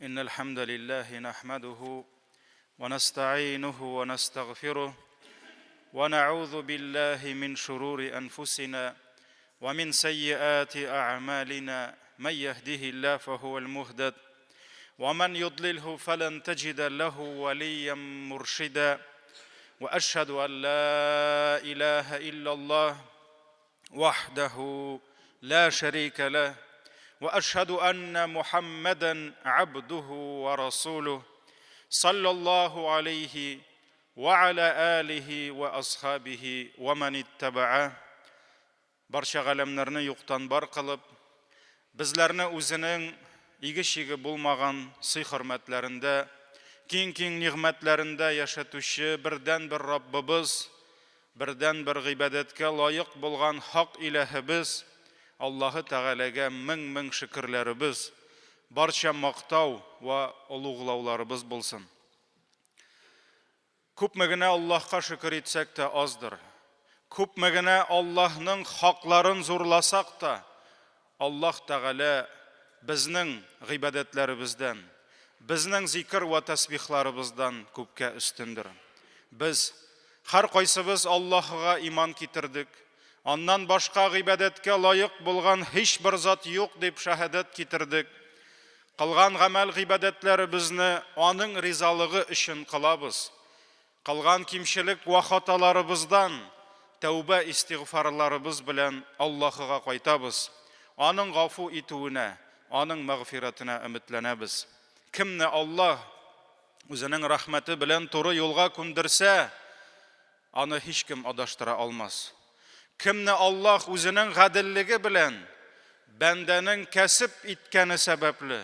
إن الحمد لله نحمده ونستعينه ونستغفره ونعوذ بالله من شرور أنفسنا ومن سيئات أعمالنا من يهده الله فهو المهدد ومن يضلله فلن تجد له وليا مرشدا وأشهد أن لا إله إلا الله وحده لا شريك له واشهد ان محمدا عبده ورسوله صلى الله عليه وعلى اله واصحابه ومن اتبعه Барча галәмнәрне юктан бар кылып, безләрне үзенең иге-чиге булмаган сый-хөрмәтләрендә, киң-киң нигъмәтләрендә яшәтүче бердәнбер Раббыбыз, бердәнбер гыйбадәткә лаек булган хак Иләһебез Аллаһы Тәгаләгә мең-мең шөкерләребез, барча мактау вә олуглауларыбыз булсын. Күпме генә Аллаһка шөкер итсәк тә аздыр. Күпме генә Аллаһның хакларын зурласак та, Аллаһ Тәгалә безнең гыйбадәтләребездән, безнең зикер вә тәсбихларыбыздан күпкә өстендер. Без, һәркайсыбыз Аллаһыга иман китердек, Аннан башка гыйбадәткә лаек булган һичбер зат юк дип шәһадәт китердек. Кылган гамәл-гыйбадәтләребезне Аның ризалыгы өчен кылабыз. Кылган кимчелек вә хаталарыбыздан тәүбә-истигъфарларыбыз белән Аллаһыга кайтабыз, Аның гафу итүенә, Аның мәгъфирәтенә өметләнәбез. Кемне Аллаһ Үзенең рәхмәте белән туры юлга күндерсә, аны һичкем адаштыра алмас. Кемне Аллаһ үзенең гаделлеге белән бәндәнең кәсеп иткәне сәбәпле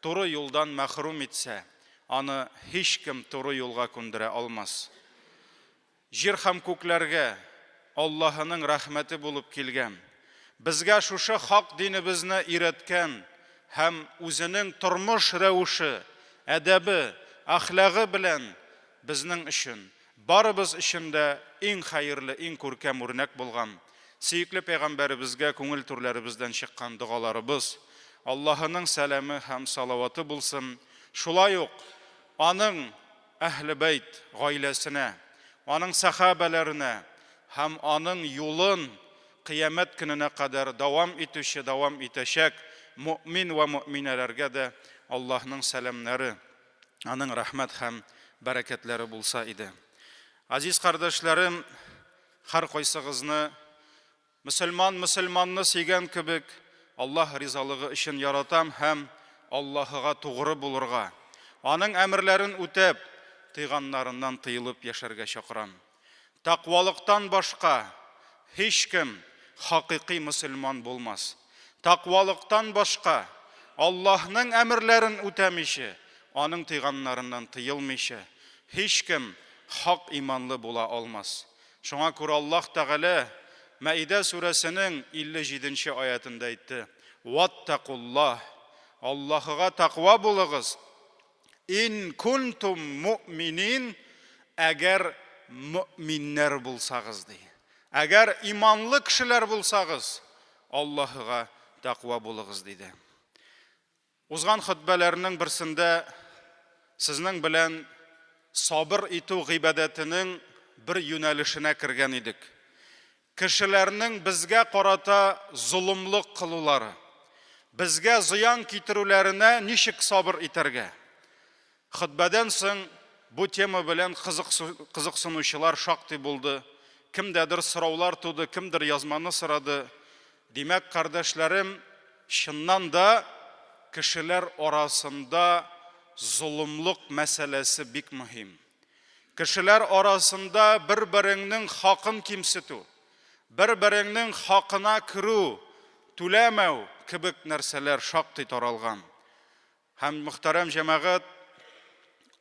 туры юлдан мәхрүм итсә, аны һичкем туры юлга күндерә алмас. Җир һәм күкләргә Аллаһының рәхмәте булып килгән, безгә шушы хак динебезне өйрәткән һәм үзенең тормыш рәвеше, әдәбе, әхлагы белән безнең өчен, барыбыз өчен дә иң хәерле, иң күркәм үрнәк булган сөекле пәйгамбәребезгә күңел түрләребездән чыккан догаларыбыз, Аллаһының сәламе һәм салаваты булсын, шулай ук аның Әһле бәйт гаиләсенә, аның сәхабәләренә һәм аның юлын кыямәт көненә кадәр дәвам итүче, дәвам итәчәк мөэмин вә мөэминәләргә дә Аллаһның сәламнәре, Аның рәхмәт һәм бәрәкәтләре булса иде. Газиз кардәшләрем, һәркайсыгызны мөселман мөселманны сөйгән кебек Аллаһ ризалыгы өчен яратам һәм Аллаһыга тугры булырга, Аның әмерләрен үтәп, тыйганнарыннан тыелып яшәргә чакырам. Тәкъвалыктан башка һичкем хакыйкый мөселман булмас. Тәкъвалыктан башка, Аллаһның әмерләрен үтәмичә, Аның тыйганнарыннан тыелмыйча, һичкем хак иманлы була алмас. Шуңа күрә Аллаһ Тәгалә Мәидә сүрәсенең 57 нче аятендә әйтте, Ваттакуллаһ, Аллаһыга тәкъва булыгыз, Ин кунтум муъминин, әгәр мөэминнәр булсагыз, ди. Әгәр иманлы кешеләр булсагыз, Аллаһыга тәкъва булыгыз, диде. Узган хөтбәләрнең берсендә сезнең белән сабыр итү гыйбадәтенең бер юнәлешенә кергән идек. Кешеләрнең безгә карата золымлык кылулары, безгә зыян китерүләренә ничек сабыр итәргә? Хөтбәдән соң бу тема белән кызыксынучылар шактый булды. Кемдәдер сораулар туды, кемдер язманы сорады. Димәк, кардәшләрем, чыннан да кешеләр арасында золымлык мәсьәләсе бик мөһим. Кешеләр арасында бер-береңнең хакын кимсетү, бер-береңнең хакына керү, түләмәү кебек нәрсәләр шактый таралган. Һәм, мөхтәрәм җәмәгать,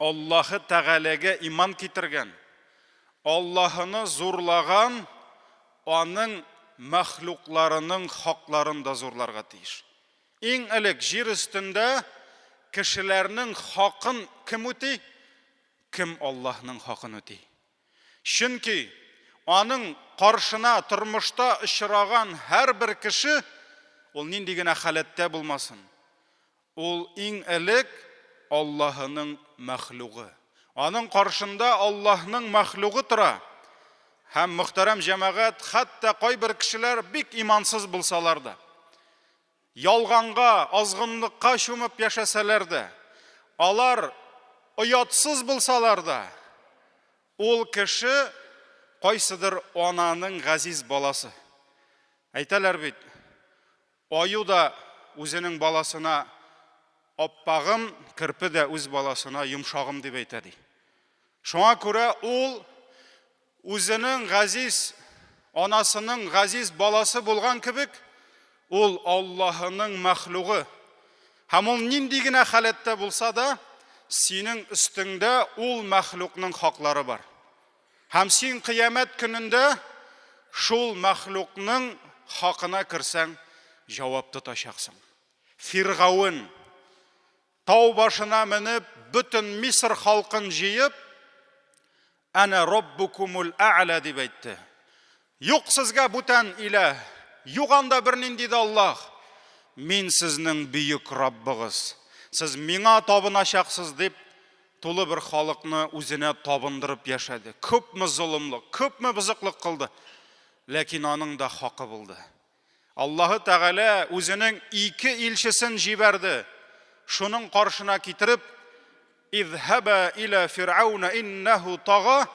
Аллаһы Тәгаләгә иман китергән, Аллаһыны зурлаган аның мәхлукларының хакларын да зурларга тиеш. Иң элек җир өстендә кешеләрнең хакын кем үти? Кем Аллаһның хакын үти? Чөнки аның каршына тормышта очраган һәрбер кеше, ул нинди генә халәттә булмасын, ул иң элек Аллаһының мәхлугы. Аның каршында Аллаһның мәхлугы тора. Һәм, мөхтәрәм җәмәгать, хәтта кайбер кешеләр бик имансыз булсалар да, ялганга, азгынлыкка чумып яшәсәләр дә, алар оятсыз булсалар да, ул кеше кайсыдыр ананың газиз баласы. Әйтәләр бит, Аю да үзенең баласына аппагым, керпе дә үз баласына йомшагым дип әйтә, ди. Шуңа күрә ул үзенең газиз анасының газиз баласы булган кебек, ул Аллаһының мәхлугы. Һәм ул нинди генә халәттә булса да, синең өстеңдә ул мәхлукның хаклары бар. Һәм син кыямәт көнендә шул мәхлукның хакына керсәң, җавап тотачаксың. Фиргавен тау башына менеп, бөтен Мисыр халкын җыеп, Әнә роббукумул ә'лә дип әйтте. Юк сезгә бүтән иләһ, юк анда бернинди дә Аллаһ. Мин сезнең бөек Раббыгыз. Сез миңа табыначаксыз дип, тулы бер халыкны үзенә табындырып яшәде. Күпме золымлык, күпме бозыклык кылды. Ләкин аның да хакы булды. Аллаһы Тәгалә үзенең ике илчесен җибәрде. Шуның каршына китереп, Изһаба иля фирауна иннәһу тага,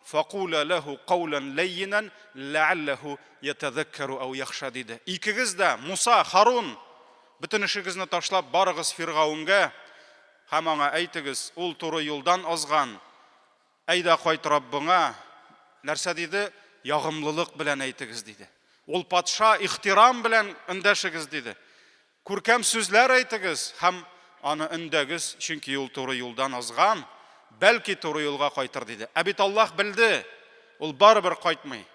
факула ләһу каулан ләйинән ләалләһу ятәзәккәру ау яхша диде. Икегез дә, Муса, Харун, бөтен эшегезне ташлап барыгыз Фиргавенгә һәм аңа әйтегез, ул туры юлдан азган, Әйдә кайт Раббыңа, нәрсә диде? Ягымлылык белән әйтегез, диде. Ул патша ихтирам белән эндәшегез, диде. Күркәм сүзләр әйтегез һәм аны өндәгез, чөнки ул туры юлдан азган, бәлки туры юлга кайтыр, диде. Ә бит Аллаһ белде, ул барыбер кайтмый.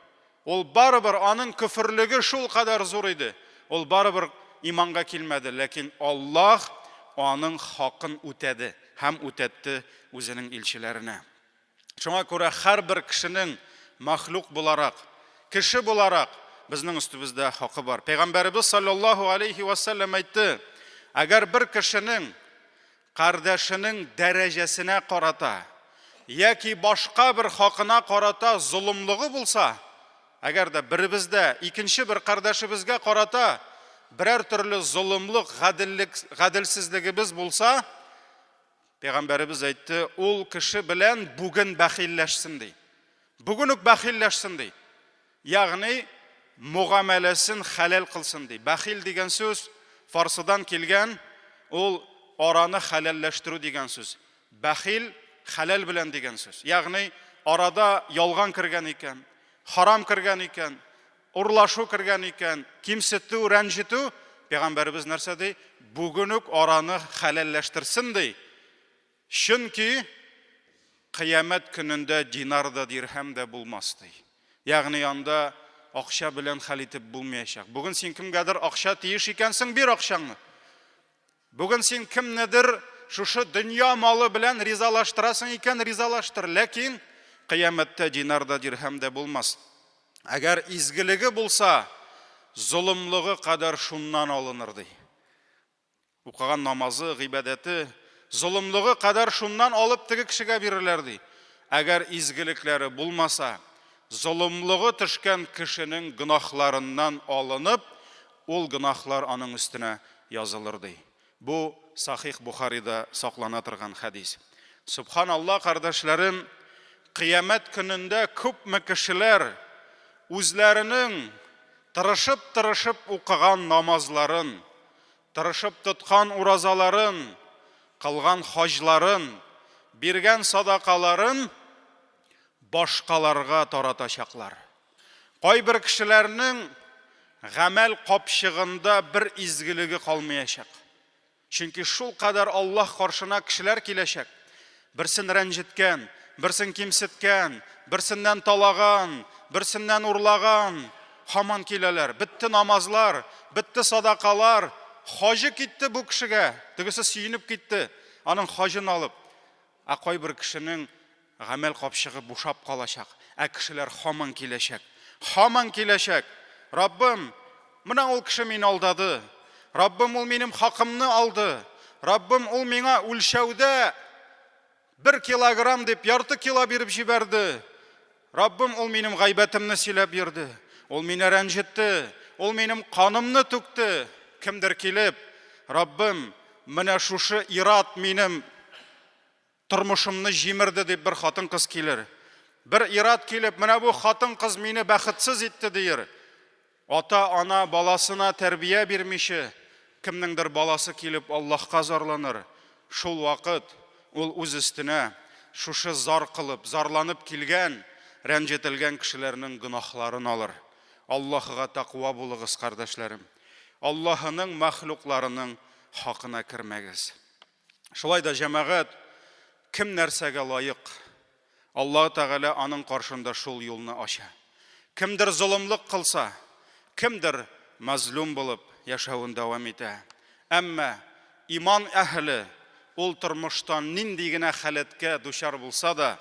Ул барыбер аның көферлеге шул кадәр зур иде. Ул барыбер иманга килмәде, ләкин Аллаһ аның хакын үтәде һәм үтәтте үзенең илчеләренә. Шуңа күрә һәрбер кешенең мәхлук буларак, кеше буларак безнең өстебездә хакы бар. Пәйгамбәребез саллаллаһу алейхи ва саллям әйтте, әгәр бер кешенең кардәшенең дәрәҗәсенә карата яки башка бер хакына карата золымлыгы булса, әгәр дә беребездә икенче бер кардәшебезгә карата берәр төрле золымлык, гаделлек, гаделсезлегебез булса, Пәйгамбәребез әйтте, ул кеше белән бүген бәхилләшсен ди. Бүген үк бәхилләшсен ди. Ягъни мөгамәләсен хәләл кылсын ди. Бәхил дигән сүз фарсыдан килгән, ул араны хәләлләштерү дигән сүз. Бәхил хәләл белән дигән сүз. Ягъни арада ялган кергән икән, харам кергән икән, урлашу кергән икән, кимсетү, рәнҗетү, пәйгамбәребез нәрсә ди? Бүген үк араны хәләлләштерсен ди. Чөнки кыямәт көнендә динар да, дирһәм дә булмас ди. Ягъни анда акча белән хәл итеп булмаячак. Бүген син кемгәдер акча тиеш икәнсең, бир акчаңны. Бүген син кемнедер шушы дөнья малы белән ризалаштырасың икән, ризалаштыр. Ләкин кыямәттә динар да, дирһәм дә булмас. Әгәр изгелеге булса, золымлыгы кадәр шуннан алыныр ди. Укыган намазы, гыйбадәте, золымлыгы кадәр шуннан алып теге кешегә бирерләр ди. Әгәр изгелекләре булмаса, золымлыгы төшкән кешенең гөнаһларыннан алынып, ул гөнаһлар аның өстенә язылыр ди. Бу Сахих Бухарида саклана торган хәдис. Субханалла, кардәшләрем, кыямәт көнендә күпме кешеләр үзләренең тырышып-тырышып укыган намазларын, Тырышып тоткан уразаларын, кылган хаҗларын, биргән садакаларын башкаларга таратачаклар. Кайбер кешеләрнең гамәл капчыгында бер изгелеге калмаячак. Чөнки шул кадәр Аллаһ каршына кешеләр киләчәк. Берсен рәнҗеткән, берсен кимсеткән, берсеннән талаган, берсеннән урлаган. Һаман киләләр. Бетте намазлар, бетте садакалар. Хаҗы китте бу кешегә. Тегесе сөенеп китте, аның хаҗын алып. Ә кайбер кешенең гамәл капчыгы бушап калачак. Ә кешеләр һаман киләчәк. Һаман киләчәк. Раббым, менә ул кеше мине алдады. Раббым, ул минем хакымны алды. Раббым, ул миңа үлчәүдә бер килограмм дип ярты кило биреп җибәрде. Раббым, ул минем гайбәтемне сөйләп йөрде. Ул мине рәнҗетте. Ул минем канымны түкте. Кемдер килеп, Раббым, менә шушы ират минем тормышымны җимерде дип бер хатын-кыз килер. Бер ират килеп, менә бу хатын-кыз мине бәхетсез итте диер. Ата-ана баласына тәрбия бирмичә, кемнеңдер баласы килеп Аллаһка зарланыр. Шул вакыт ул үз өстенә шушы зар кылып, зарланып килгән, рәнҗетелгән кешеләрнең гөнаһларын алыр. Аллаһыга тәкъва булыгыз, кардәшләрем. Аллаһының мәхлукларының хакына кермәгез. Шулай да, җәмәгать, кем нәрсәгә лаек, Аллаһ Тәгалә аның каршында шул юлны ача. Кемдер золымлык кылса, кемдер мазлум булып яшәвен дәвам итә. Әмма иман әһеле ул тормышта нинди генә халәткә дучар булса да,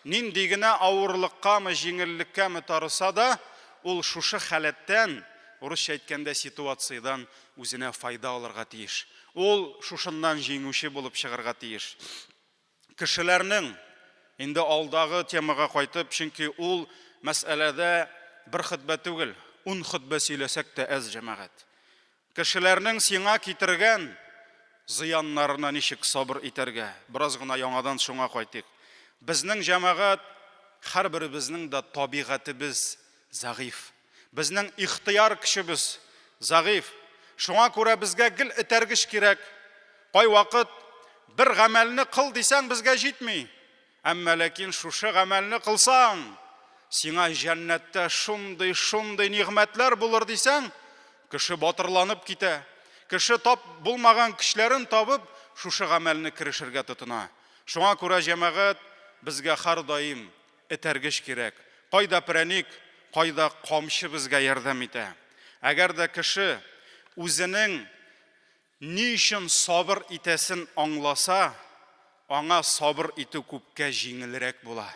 нинди генә авырлыккамы, җиңеллеккәме тарыса да, ул шушы халәттән, урысча әйткәндә, ситуациядән үзенә файда алырга тиеш. Ул шушыннан җиңүче булып чыгарга тиеш. Кешеләрнең, инде алдагы темага кайтып, чөнки ул мәсьәләдә бер хөтбә түгел, ун хөтбә сөйләсәк тә әз, җәмәгать. Кешеләрнең сиңа китергән зыяннарына ничек сабыр итәргә? Бераз гына яңадан шуңа кайтыйк. Безнең җәмәгать, һәрберебезнең дә табигатебез зәгыйфь. Безнең ихтыяр көчебез зәгыйфь. Шуңа күрә безгә гел этәргеч кирәк. Кайвакыт бер гамәлне кыл дисәң, безгә җитми. Әмма ләкин шушы гамәлне кылсаң, сиңа җәннәттә шундый-шундый нигъмәтләр булыр дисәң, кеше батырланып китә. Кеше тап булмаган көчләрен табып, шушы гамәлне керешергә тотына. Шуңа күрә, җәмәгать, безгә һәрдаим Этәргеч кирәк. Кайда прәник, кайда камчы безгә ярдәм итә. Әгәр дә кеше үзенең ни өчен сабыр итәсен аңласа, аңа сабыр итү күпкә җиңелрәк була.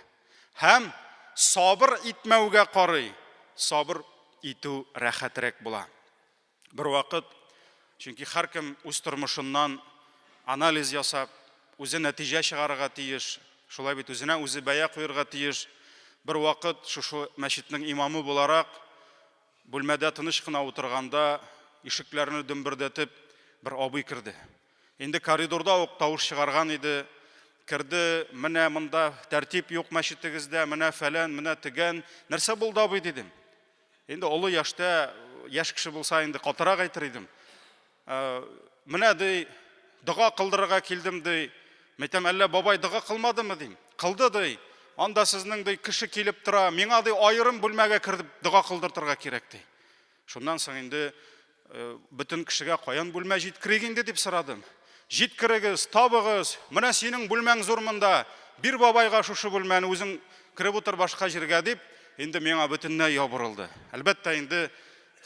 Һәм сабыр итмәүгә карый, сабыр итү рәхәтрәк була. Бервакыт, чөнки һәркем үз тормышыннан анализ ясап, үзе нәтиҗә чыгарырга тиеш, шулай бит, үзенә үзе бәя куерга тиеш. Бервакыт шушы мәчетнең имамы буларак, бүлмәдә тыныч кына утырганда, ишекләрне дөмбердәтеп, бер абый керде. Инде коридорда ук тавыш чыгарган иде. Керде, менә монда тәртип юк мәчетегездә, менә фәлән, менә тегән. Нәрсә булды, абый, дидем. Инде олы яшьтә, яшь кеше булса инде катырак әйтер идем. Э, менә ди, дога кылдырырга килдем ди. Мәйтәм, әллә бабай дога кылмадымы дим. Кылды ди. Анда сезнең ди кеше килеп тора. Миңа ди аерым бүлмәгә кереп дога кылдыртырга кирәк ди. Шуннан соң инде э, бөтен кешегә каян бүлмә җиткерик инде дип сорадым. Җиткерегез, табыгыз. Менә синең бүлмәң зур монда. Бир бабайга шушы бүлмәне, үзең кереп утыр башка җиргә дип, инде миңа бөтенләй ябырылды. Әлбәттә, инде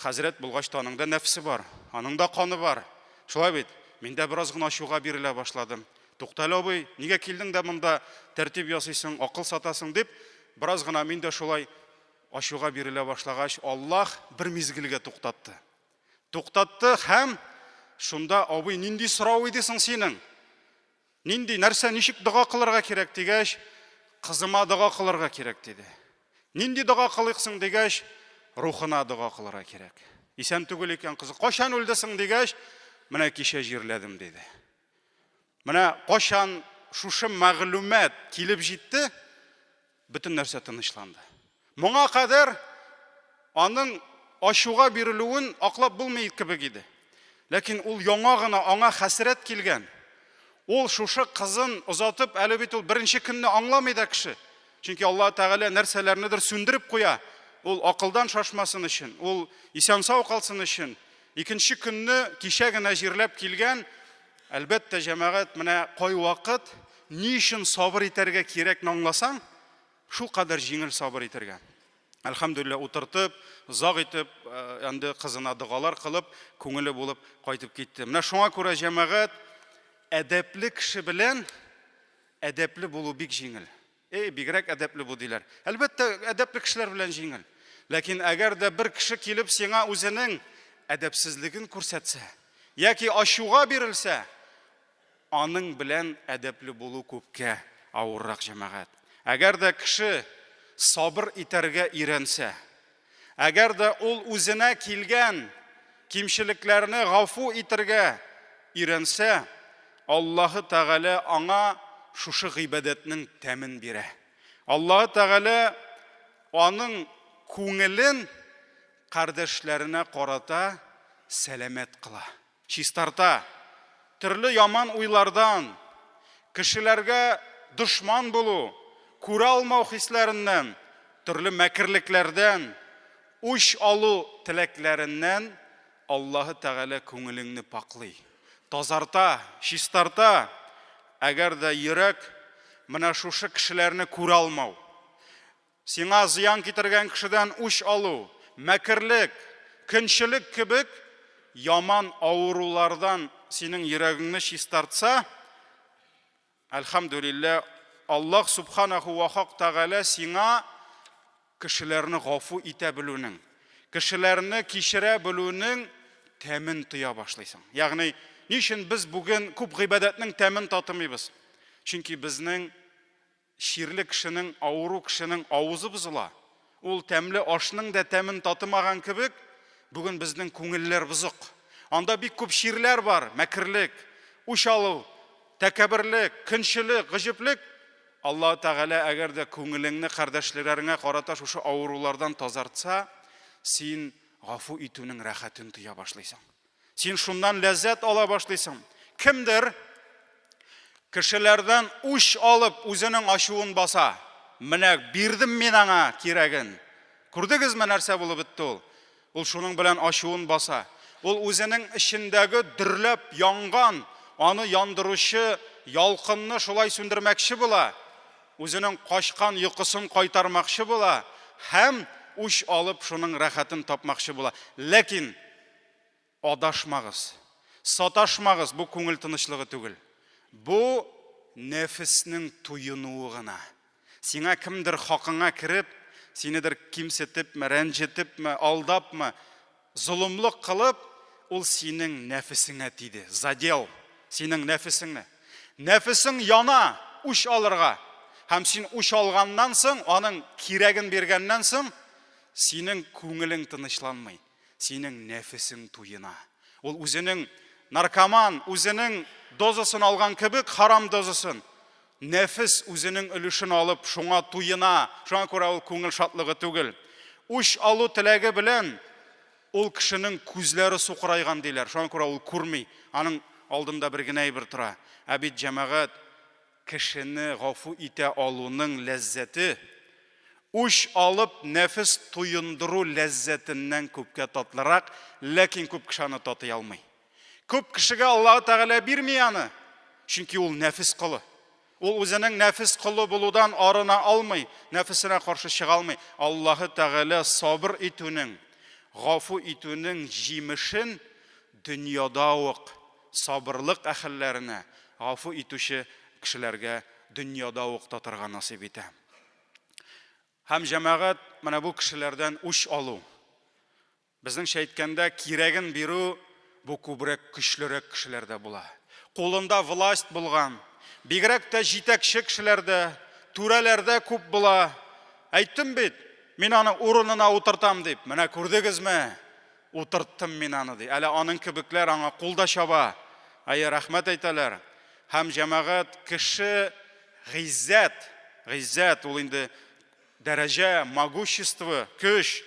хәзрәт булгач та аның да нәфсе бар, аның да каны бар. Шулай бит? Мин дә бераз гына ачуга бирелә башладым. Туктале, абый, нигә килдең дә монда тәртип ясыйсың, акыл сатасың дип, бераз гына мин дә шулай ачуга бирелә башлагач, Аллаһ бер мизгелгә туктатты. Туктатты һәм шунда, абый, нинди сорау иде соң синең? Нинди, нәрсә, ничек дога кылырга кирәк дигәч, кызыма дога кылырга кирәк диде. Нинди дога кылыйк соң дигәч, рухына дога кылырга кирәк. Исән түгел икән кызы. Кайчан үлде соң дигәч, менә кичә җирләдем диде. Менә кайчан шушы мәгълүмат килеп җитте, бөтен нәрсә тынычланды. Моңа кадәр аның ачуга бирелүен аклап булмый кебек иде. Ләкин ул яңа гына аңа хәсрәт килгән. Ул шушы кызын озатып, әле бит ул беренче көнне аңламый да кеше. Чөнки Аллаһ Тәгалә нәрсәләрнедер сүндереп куя. Ул акылдан шашмасын өчен, ул исән-сау калсын өчен. Икенче көнне кичә генә җирләп килгән, әлбәттә, җәмәгать, менә кайвакыт ни өчен сабыр итәргә кирәкне аңласаң, шулкадәр җиңел сабыр итәргә. Әлхәмдүлилләһ, утыртып, озак итеп, инде кызына догалар кылып, күңеле булып кайтып китте. Менә шуңа күрә, җәмәгать, әдәпле кеше белән әдәпле булу бик җиңел. Эй, бигрәк әдәпле бу диләр. Әлбәттә, әдәпле кешеләр белән җиңел. Ләкин әгәр дә бер кеше килеп сиңа үзенең әдәпсезлеген күрсәтсә, яки ачуга бирелсә, Аның белән әдәпле булу күпкә авыррак, җәмәгать. Әгәр дә кеше сабыр итәргә өйрәнсә, әгәр дә ул үзенә килгән кимчелекләрне гафу итергә өйрәнсә, Аллаһы Тәгалә аңа шушы гыйбадәтнең тәмен бирә. Аллаһы Тәгалә аның күңелен кардәшләренә карата сәламәт кыла. Чистарта. Төрле яман уйлардан, кешеләргә дошман булу, күрә алмау хисләреннән, төрле мәкерлекләрдән, үч алу теләкләреннән Аллаһы Тәгалә күңелеңне пакълый, тазарта, чистарта. Әгәр дә йөрәк менә шушы кешеләрне күрә алмау, Сиңа зыян китергән кешедән үч алу, мәкерлек, көнчелек кебек яман авырулардан синең йөрәгеңне чистартса, әлхәмдүлилләһ, Аллаһ Субханаху ва Хак Тәгалә сиңа кешеләрне гафу итә белүнең, кешеләрне кичерә белүнең тәмен тоя башлыйсың. Ягъни, ни өчен без бүген күп гыйбадәтнең тәмен татымыйбыз? Чөнки безнең Чирле кешенең, авыру кешенең авызы бозыла. Ул тәмле ашның да тәмен татымаган кебек, бүген безнең күңелләр бозык. Анда бик күп чирләр бар, мәкерлек, үч алу, тәкәбберлек, көнчелек, гаҗәплек. Аллаһы Тәгалә әгәр дә күңелеңне кардәшләреңә карата шушы авырулардан тазартса, син гафу итүнең рәхәтен тоя башлыйсың. Син шуннан ләззәт ала башлыйсың. Кемдер кешеләрдән үч алып үзенең ачуын баса. Менә бирдем мин аңа кирәген. Күрдегезме нәрсә булып бетте ул? Ул шуның белән ачуын баса. Ул үзенең эчендәге дөрләп янган, аны яндыручы ялкынны шулай сүндермәкче була. Үзенең качкан йокысын кайтармакчы була һәм үч алып шуның рәхәтен тапмакчы була. Ләкин Адашмагыз, саташмагыз, бу күңел тынычлыгы түгел. Бу нәфеснең туенуы гына. Сиңа кемдер хакыңа кереп, синедер кимсетепме, рәнҗетепме, алдапмы, золымлык кылып, ул синең нәфесеңә тиде, задел синең нәфесеңне. Нәфесең яна үч алырга. Һәм син үч алганнан соң, аның кирәген биргәннән соң, синең күңелең тынычланмый. Синең нәфесең туена. Ул үзенең наркоман, үзенең дозасын алган кебек, харам дозасын. Нәфес үзенең өлешен алып, шуңа туена. Шуңа күрә ул күңел шатлыгы түгел. Үч алу теләге белән ул кешенең күзләре сукырайган диләр. Шуңа күрә ул күрми. Аның алдында бер генә әйбер тора. Ә бит җәмәгать Кешене гафу итә алуның ләззәте, үч алып нәфес туендыру ләззәтеннән күпкә татлырак, ләкин күп кеше аны татый алмый. Күп кешегә Аллаһы Тәгалә бирми аны, чөнки ул нәфес колы. Ул үзенең нәфес колы булудан арына алмый, нәфесенә каршы чыга алмый. Аллаһы Тәгалә сабыр итүнең, гафу итүнең җимешен дөньяда ук сабырлык әһелләренә, гафу итүче кешеләргә дөньяда ук татырга насыйп итә. Һәм җәмәгать менә бу кешеләрдән үч алу, безнеңчә әйткәндә, кирәген бирү бу күбрәк көчлерәк кешеләрдә була. Кулында власть булган, бигрәк тә җитәкче кешеләрдә, түрәләрдә күп була. Әйттем бит, мин аны урынына утыртам дип. Менә күрдегезме? Утырттым мин аны, ди. Әле аның кебекләр аңа кул да чаба. Әйе, рәхмәт әйтәләр. Һәм җәмәгать кеше гыйззәт, гыйззәт ул инде дәрәҗә, могущество, көч,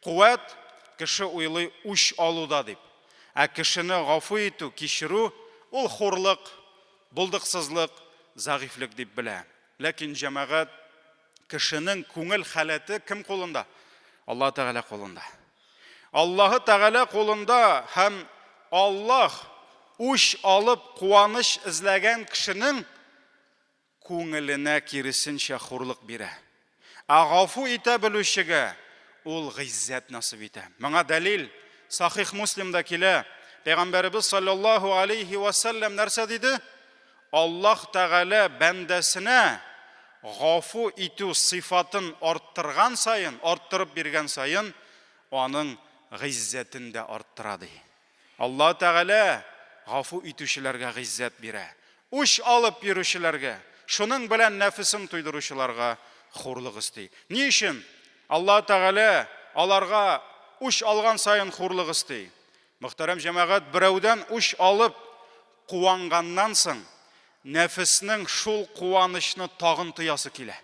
куәт, кеше уйлый үч алуда дип. Ә кешене гафу итү, кичерү ул хурлык, булдыксызлык, зәгыйфьлек дип белә. Ләкин җәмәгать Кешенең күңел халәте кем кулында? Аллаһ Тәгалә кулында. Аллаһы Тәгалә кулында һәм Аллаһ үч алып куаныч эзләгән кешенең күңеленә киресенчә хурлык бирә. Ә гафу итә белүчегә ул гыйззәт насыйп итә. Моңа дәлил Сахих Муслимда килә. Пәйгамбәребез саллаллаһу алейхи ва саллям нәрсә диде? Аллаһ Тәгалә бәндәсенә гафу итү сыйфатын арттырган саен, арттырып биргән саен, аның гыйззәтен дә арттыра, ди. Аллаһ Тәгалә гафу итүчеләргә гыйззәт бирә. Үч алып йөрүчеләргә, шуның белән нәфесен туйдыручыларга хурлык өсти. Ни өчен Аллаһ Тәгалә аларга үч алган саен хурлык өсти? Мөхтәрәм җәмәгать, берәүдән үч алып куанганнан соң, нәфеснең шул куанычны тагын тоясы килә.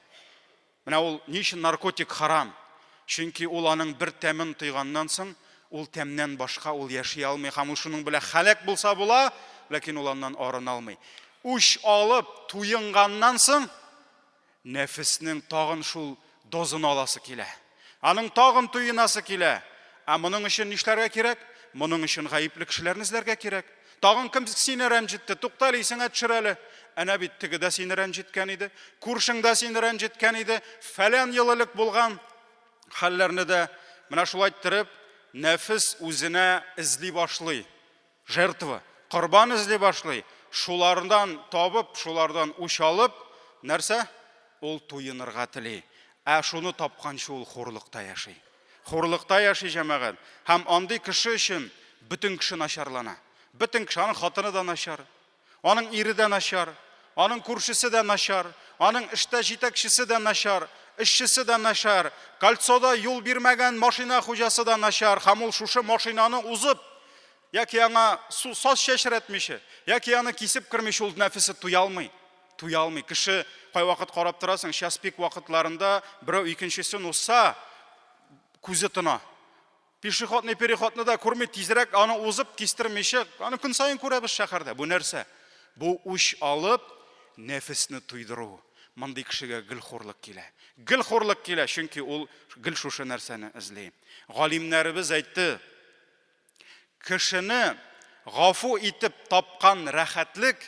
Менә ул ни өчен наркотик харам? Чөнки ул аның бер тәмен тойганнан соң, ул тәмнән башка ул яши алмый һәм ул шуның белән һәлак булса була, ләкин ул аннан арына алмый. Үч алып туенганнан соң, нәфеснең тагын шул дозын аласы килә. Аның тагын туенасы килә. Ә моның өчен нишләргә кирәк? Моның өчен гаепле кешеләрне эзләргә кирәк. Тагын кем сине рәнҗетте? Тукта әле, исеңә төшер әле. Әнә бит теге дә сине рәнҗеткән иде, күршең дә сине рәнҗеткән иде, фәлән ел элек булган хәлләрне дә. Менә шулай иттереп, нәфес үзенә эзли башлый. Жертва, корбан эзли башлый. Шулардан табып, шулардан үч алып, нәрсә? Ул туенырга тели. Ә шуны тапканчы ул хурлыкта яши. Хурлыкта яши җәмәгать. Һәм андый кеше өчен бөтен кеше начарлана. Бөтен кеше, аның хатыны да начар, аның ире дә начар, аның күршесе дә начар, аның эштә җитәкчесе дә начар, эшчесе дә начар, кольцода юл бирмәгән машина хуҗасы да начар, һәм ул шушы машинаны узып, яки аңа су саз чәчрәтмичә, яки аны кисеп кермичә ул нәфесе туя алмый. Туя алмый. Кеше кайвакыт карап торасың, час пик вакытларында берәү икенчесен узса, күзе тона. Пешеходный переходны да күрми, тизрәк аны узып, кистермичә, аны көн саен күрәбез шәһәрдә. Бу нәрсә? Бу үч алып, нәфесне туйдыру. Мондый кешегә гел хурлык килә. Гел хурлык килә, чөнки ул гел шушы нәрсәне эзли. Галимнәребез әйтте, Кешене гафу итеп тапкан рәхәтлек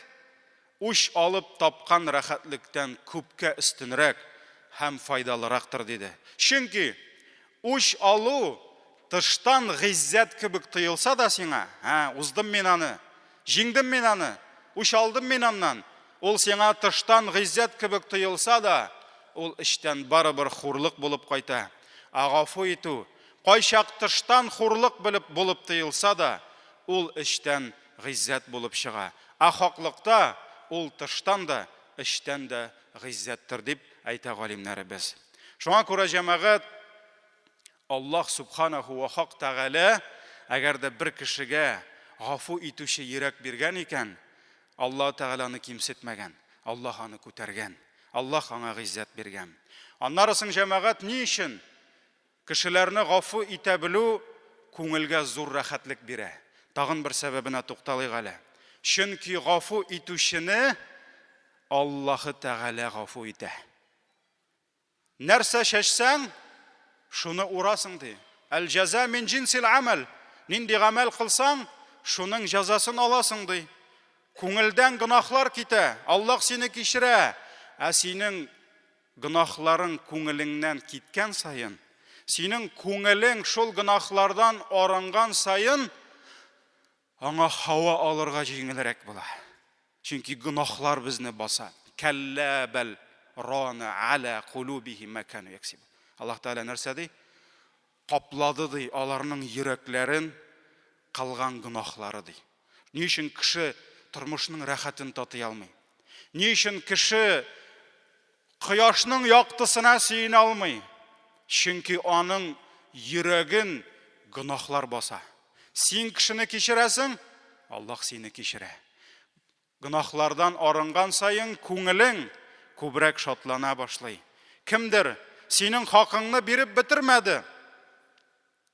үч алып тапкан рәхәтлектән күпкә өстенрәк һәм файдалырактыр, диде. Чөнки үч алу тыштан гыйззәт кебек тоелса да сиңа, ә, уздым мин аны, җиңдем мин аны, үч алдым мин аннан, ул сиңа тыштан гыйззәт кебек тоелса да, ул эчтән барыбер хурлык булып кайта. Ә гафу итү Кайчак тыштан хурлык белеп булып тоелса да, ул эчтән гыйззәт булып чыга. Ә хаклыкта ул тыштан да, эчтән дә гыйззәттер, дип әйтә галимнәребез. Шуңа күрә, җәмәгать, Аллаһ Сүбхәнәһү вә Хак Тәгалә әгәр дә бер кешегә гафу итүче йөрәк биргән икән, Аллаһ Тәгалә аны кимсетмәгән, Аллаһ аны күтәргән, Аллаһ аңа гыйззәт биргән. Аннары соң, җәмәгать, ни өчен Кешеләрне гафу итә белү күңелгә зур рәхәтлек бирә. Тагын бер сәбәбенә тукталыйк әле. Чөнки гафу итүчене Аллаһы Тәгалә гафу итә. Нәрсә чәчсәң, шуны урасың, ди. Әл-җәза мин җинсил амәл. Нинди гамәл кылсаң, шуның җәзасын аласың, ди. Күңелдән гөнаһлар китә, Аллаһ сине кичерә, ә синең Гөнаһларың күңелеңнән киткән саен, синең күңелең шул гөнаһлардан арынган саен, аңа һава алырга җиңелрәк була. Чөнки гөнаһлар безне баса. Кәллә бәл рана аля кулубихим ма кану яксибун. Аллаһ Тәгалә нәрсә ди? Каплады ди аларның йөрәкләрен кылган гөнаһлары ди. Ни өчен кеше тормышның рәхәтен татый алмый? Ни өчен кеше кояшның яктысына сөенә алмый? Чөнки аның йөрәген гөнаһлар баса. Син кешене кичерәсең, Аллаһ сине кичерә. Гөнаһлардан арынган саен күңелең күбрәк шатлана башлый. Кемдер синең хакыңны биреп бетермәде.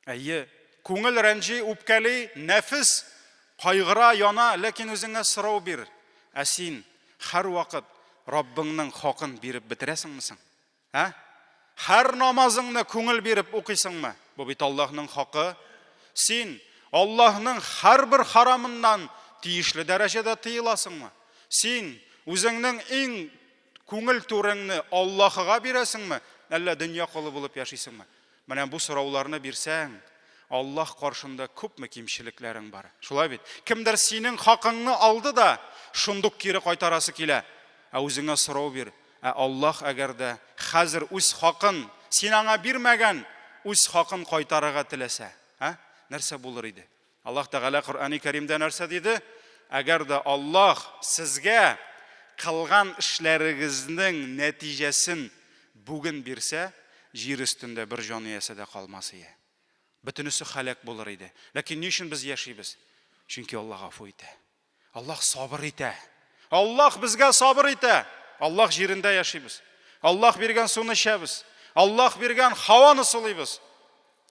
Әйе, күңел рәнҗи, үпкәли, нәфес кайгыра, яна, ләкин үзеңә сорау бир. Ә син һәрвакыт Раббыңның хакын биреп бетерәсеңме соң? Ә? Һәр намазыңны күңел биреп укыйсыңмы? Бу бит Аллаһның хакы. Син Аллаһның һәрбер харамыннан тиешле дәрәҗәдә тыеласыңмы? Син үзеңнең иң күңел түреңне Аллаһыга бирәсеңме, әллә дөнья колы булып яшисеңме? Менә бу сорауларны бирсәң, Аллаһ каршында күпме кимчелекләрең бар. Шулай бит? Кемдер синең хакыңны алды да, шундук кире кайтарасы килә. Ә үзеңә сорау бир, ә Аллаһ әгәр дә хәзер үз хакын, син аңа бирмәгән үз хакын кайтарырга теләсә, ә? Нәрсә булыр иде? Аллаһ Тәгалә Коръәни Кәримдә нәрсә диде? Әгәр дә Аллаһ сезгә кылган эшләрегезнең нәтиҗәсен бүген бирсә, җир өстендә бер җан иясе дә калмас ие. Бөтенесе һәлак булыр иде. Ләкин ни өчен без яшибез? Чөнки Аллаһ гафу итә. Аллаһ сабыр итә. Аллаһ безгә сабыр итә. Аллаһ җирендә яшибез. Аллаһ биргән суны эчәбез. Аллаһ биргән һаваны сулыйбыз.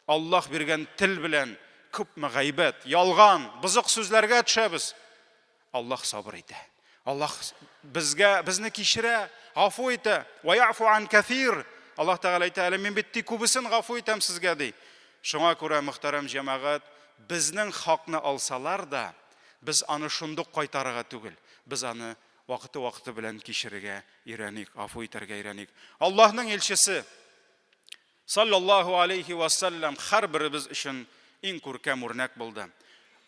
Аллаһ биргән тел белән күпме гайбәт, ялган, бозык сүзләргә төшәбез. Аллаһ сабыр итә. Аллаһ безгә безне кичерә, гафу итә. Ва яфу ан кәфир. Аллаһ Тәгалә әйтә, әле мин бит тик күбесен гафу итәм сезгә ди. Шуңа күрә, мөхтәрәм җәмәгать, безнең хакны алсалар да, без аны шундук кайтарырга түгел, без аны вакыты-вакыты белән кичерергә өйрәник, гафу итәргә өйрәник. Аллаһның илчесе Саллаллаһу алейхи ва саллям һәрберебез өчен иң күркәм үрнәк булды.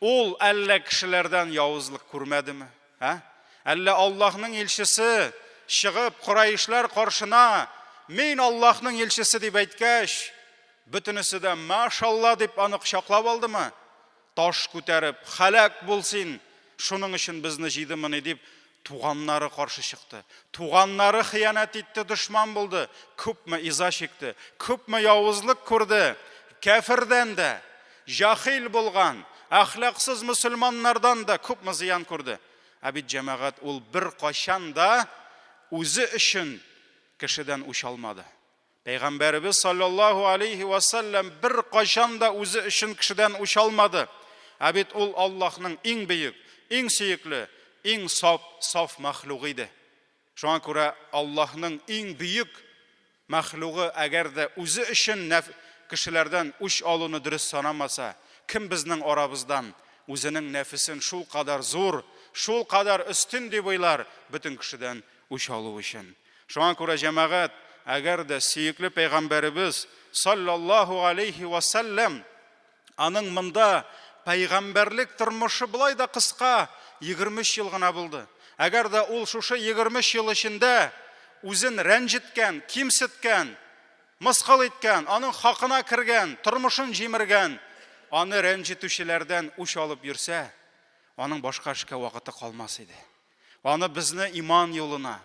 Ул әллә кешеләрдән явызлык күрмәдеме? Ә? Әллә Аллаһның илчесе чыгып Курайшлар каршына мин Аллаһның илчесе дип әйткәч, бөтенесе дә машалла дип аны кочаклап алдымы? Таш күтәреп, Һәлак бул син, шуның өчен безне җыйдымыни дип, туганнары каршы чыкты. Туганнары хыянәт итте, дошман булды. Күпме иза чикте, күпме явызлык күрде. Кәфердән дә, җахил булган, әхлаксыз мөселманнардан да күпме зыян күрде. Ә бит җәмәгать ул беркайчан да үзе өчен кешедән үч алмады. Пәйгамбәребез саллаллаһу алейхи ва саллям беркайчан да үзе өчен кешедән үч алмады. Ә бит ул Аллаһның иң бөек, иң сөекле, иң саф, саф мәхлугы иде. Шуңа күрә Аллаһның иң бөек мәхлугы әгәр дә үзе өчен нәф кешеләрдән үч алуны дөрес санамаса, кем безнең арабыздан үзенең нәфесен шулкадәр зур, шулкадәр өстен дип уйлар бөтен кешедән үч алу өчен? Шуңа күрә, җәмәгать, әгәр дә сөекле пәйгамбәребез саллаллаһу алейхи ва сәлләм аның монда пәйгамбәрлек тормышы болай да кыска, 23 ел гына булды. Әгәр дә ул шушы 23 ел эчендә үзен рәнҗеткән, кимсеткән, мыскыл иткән, аның хакына кергән, тормышын җимергән, аны рәнҗетүчеләрдән үч алып йөрсә, аның башка эшкә вакыты калмас иде. Аны безне иман юлына,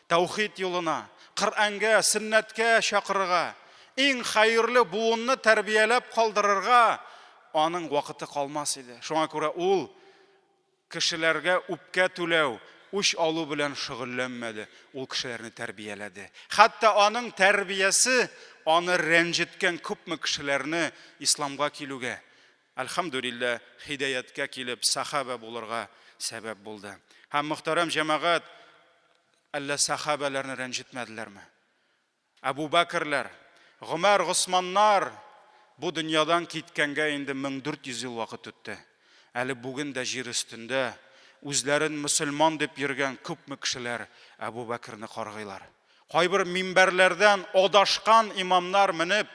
тәүхид юлына, Коръәнгә, сөннәткә чакырырга, иң хәерле буынны тәрбияләп калдырырга аның вакыты калмас иде. Шуңа күрә ул кешеләргә үпкә түләү, үч алу белән шөгыльләнмәде, ул кешеләрне тәрбияләде. Хәтта аның тәрбиясе аны рәнҗеткән күпме кешеләрне исламга килүгә, Әлхәмдүлилләһ, һидаяткә килеп, сәхабә булырга сәбәп булды. Һәм, мөхтәрәм җәмәгать, әллә сәхабәләрне рәнҗетмәделәрме? Әбу Бәкерләр, Гомәр, Госманнар бу дөньядан киткәнгә инде 1400 ел вакыт үтте. Әле бүген дә җир өстендә үзләрен мөселман дип йөргән күпме кешеләр Әбу Бәкерне каргыйлар. Кайбер минбәрләрдән адашкан имамнар менеп,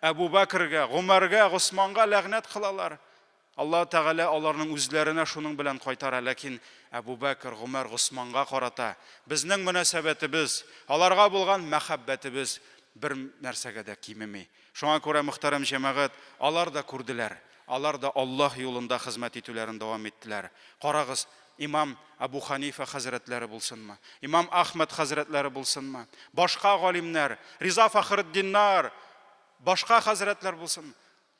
Әбу Бәкергә, Гомәргә, Госманга ләгънәт кылалар. Аллаһ Тәгалә аларның үзләренә шуның белән кайтара, ләкин Әбу Бәкер, Гомәр, Госманга карата безнең мөнәсәбәтебез, аларга булган мәхәббәтебез бер нәрсәгә дә кимеми. Шуңа күрә, мөхтәрәм җәмәгать, алар да күрделәр, алар да Аллаһ юлында хезмәт итүләрен дәвам иттеләр. Карагыз, имам Әбу Ханифа хәзрәтләре булсынмы, имам Әхмәд хәзрәтләре булсынмы, башка галимнәр, Риза Фәхретдиннар, башка хәзрәтләр булсын,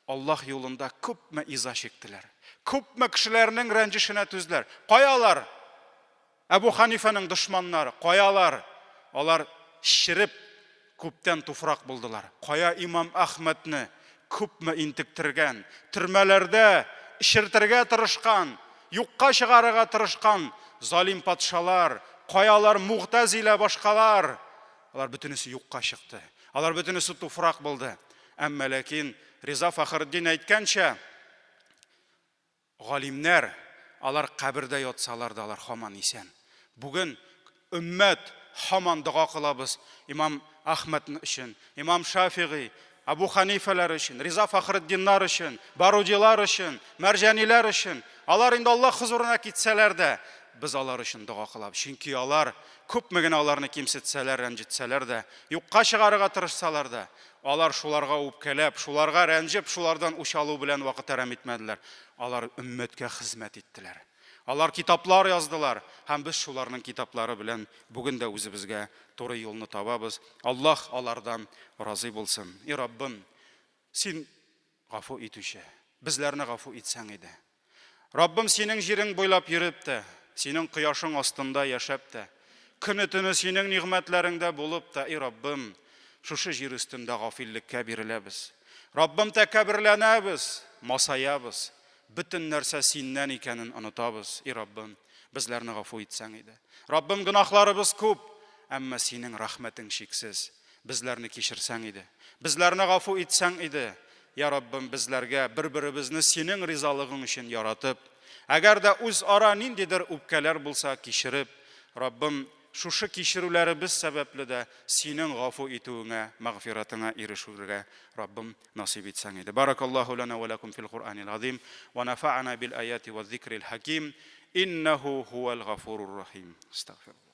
Аллаһ юлында күпме иза чиктеләр, күпме кешеләрнең рәнҗешенә түзделәр. Кая алар? Әбу Ханифаның дошманнары, кая алар? Алар череп, күптән туфрак булдылар. Кая имам Әхмәдне күпме интектергән, төрмәләрдә эчертергә тырышкан, юкка чыгарырга тырышкан залим патшалар, кая алар Мугтазилә башкалар? Алар бөтенесе юкка чыкты. Алар бөтенесе туфрак булды. Әмма ләкин Риза Фәхретдин әйткәнчә, Галимнәр, алар кабердә ятсалар да, алар һаман исән. Бүген өммәт һаман дога кылабыз имам Әхмәд өчен, имам Шафигый, Абу Ханифәләр өчен, Риза Фәхретдиннар өчен, Барудилар өчен, Мәрҗаниләр өчен. Алар инде Аллаһ хозурына китсәләр дә, без алар өчен дога кылабыз. Чөнки алар күпме генә аларны кимсетсәләр, рәнҗетсәләр дә, юкка чыгарырга тырышсалар да, Алар шуларга үпкәләп, шуларга рәнҗеп, шулардан үч алу белән вакыт әрәм итмәделәр. Алар өммәткә хезмәт иттеләр. Алар китаплар яздылар, һәм без шуларның китаплары белән бүген дә үзебезгә туры юлны табабыз. Аллаһ алардан разый булсын. И Раббым, Син гафу итүче, безләрне гафу итсәң иде. Раббым, Синең җирең буйлап йөреп тә, Синең кояшың астында яшәп тә, көне-төне Синең нигъмәтләреңдә булып та, и Раббым, шушы җир өстендә гафиллеккә биреләбез. Раббым, тәкәбберләнәбез, масаябыз, Бөтен нәрсә Синнән икәнен онытабыз, и Раббым, безләрне гафу итсәң иде. Раббым, гөнаһларыбыз күп, әмма Синең рәхмәтең чиксез. Безләрне кичерсәң иде. Безләрне гафу итсәң иде. Я Раббым, безләргә бер-беребезне Синең ризалыгың өчен яратып, әгәр дә үзара ниндидер үпкәләр булса, кичереп, Раббым, Шушы кичерүләребез сәбәпле дә Синең гафу итүеңә, мәгъфиратыңа ирешүгә, Раббым, насыйп итсәң иде. Баракаллаһу лана ва лакум фил Куръанил газим ва нафа'ана бил аяти ва зикрил хаким. Иннаху хуал гафурур рахим. Астагфируллаһ.